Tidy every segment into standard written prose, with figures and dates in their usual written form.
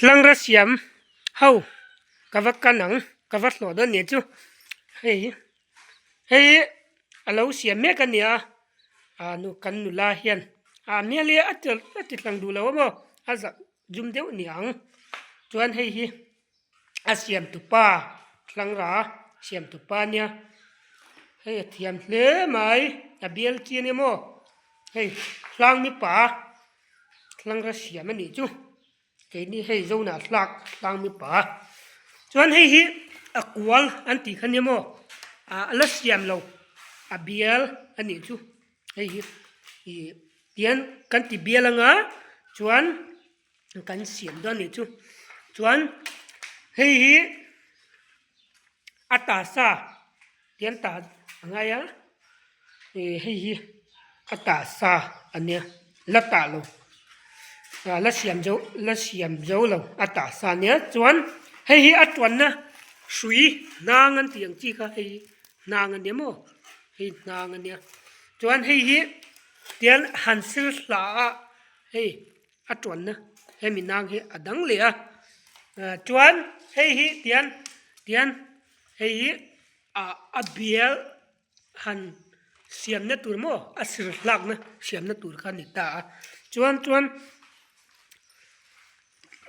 Tlangra siam ho ka va kan ang ka va hlawh dawn nih chu hei hei a lo siam mek a nia ah nu kan nula hian ah mial hi a a ti hlang duh lo a maw a zah zum deuh ni ang chuan hei hi a siam tupa tlangra siam tupa nia hei a thiam hle mai a bial chi a nia maw hei hlang mipa. Tlangra siam a nih chu keini hei zona hlak tlang mipa chuan hei hi a kual an tih kha nia maw ah a la siam lo a bial a nih chu hei hi ih tian kan ti bial anga chuan kan siam dawn a nih chu chuan hei hi a tasa tian tah a ngai a ih hei hi a tah sa a nia la tah lo ah la siam zo la siam zo lo a tah sa a nia chuan hei hi a tuanna hrui hnang an tih ang chi kha hei hi hnang a nia maw hei hnang a nia chuan hei hi tian han sil hlah a hei a tuanna hemi nang hi a dang leh a ah chuan hei hi tian tian hei hi ah a bial han siamna tur maw a sir hlakna siamna tur kha a ni ta a chuan chuan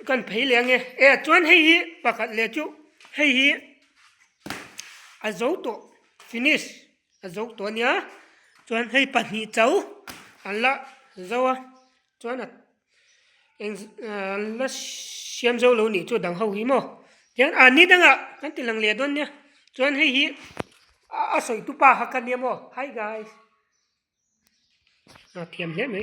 kan phei leh ange e chuan hei hi pakhat leh chu hei hi a zo tawh finish a zo tawh a nia chuan hei pahnih cho an la zo a. Chuan a eng an la siam zo lo nih chu dang ho hi maw tiang ah ni dangah kan ti lang leh dawn nia chuan hei hi a sawi tu pa kha ka nia maw hi guys a thiam hle mai.